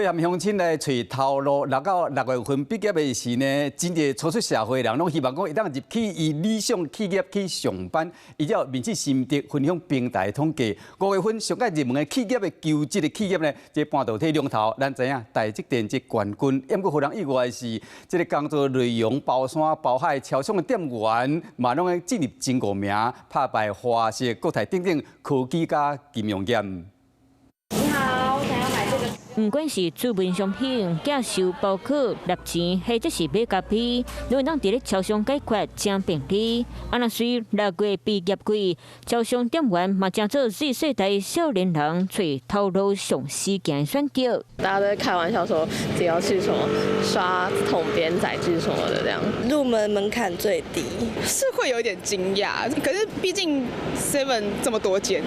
和鄉親來揣頭路，六到六月份畢業的時呢，真濟初出社會的人攏希望講會當入去伊理想企業去上班。依照面試心得分享平台統計，5月份上蓋熱門的企業的求職的企業呢，這半導體龍頭，咱知影台積電這冠軍。毋過予人意外的是，這个工作內容包山包海，超商的店員嘛攏會進入前五名，拍敗華碩、國泰等等科技佮金融業。毋管是儲備商品、寄收包裹、納錢，或者是買咖啡，攏會當佇咧超商解決，誠便利。啊，若隨6月畢業季，超商店員嘛成做 Z 世代少年人揣頭路上時間選擇。大家都會開玩笑說，只要去什麼刷統編載具什麼的，這樣入門門檻最低，是會有點驚訝。可是畢竟 Seven 這麼多間。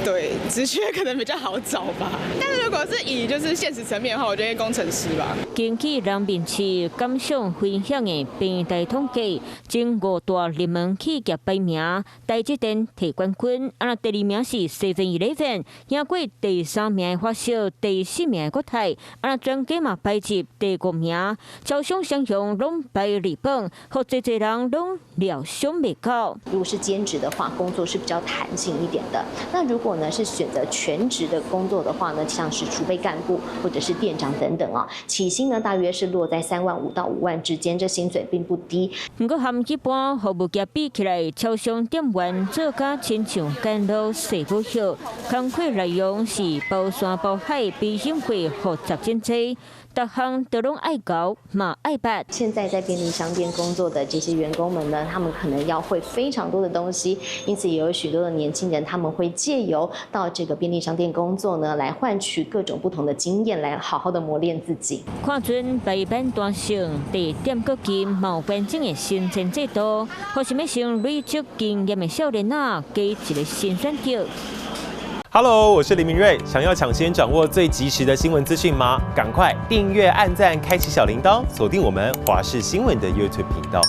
對，職缺可能比較好找吧。但是如果是以就是現實層面的話，我覺得工程師吧。根據人面試感想分享的平台統計，前五大熱門企業排名，台積電提冠軍，啊，第二名是 Seven Eleven，贏過第三名的華碩，第四名的國泰，啊，全家嘛排入第五名。超商雙雄攏排二榜，予濟濟人攏料想袂到。如果是兼職的話，工作是比較彈性一點的。那如果呢是選擇全職的工作的話呢，像是儲備幹部或者是店長等等啊，起薪呢大約是落在3萬5到5萬之間，這薪水並不低。毋過和一般服務業比起來，超商店員做甲親像干路細母葉，工課內容是包山包海，比行會複雜真濟，逐項都攏愛𠢕嘛愛捌。現在在便利商店工作的這些員工們呢，他們可能要會非常多的東西，因此也有許多的年輕人他們會借由到這個便利商店工作呢，來換取各種不同的經驗，來好好的磨練自己。看準排班彈性，地點閣近，嘛有完整的薪錢制度，予想欲先累積經驗的少年仔，加一个新選擇。 Hello，我是林明瑞。想要搶先掌握最及時的新聞資訊嗎？趕快訂閱、按讚、開啟小鈴鐺，鎖定我們華視新聞的 YouTube 頻道。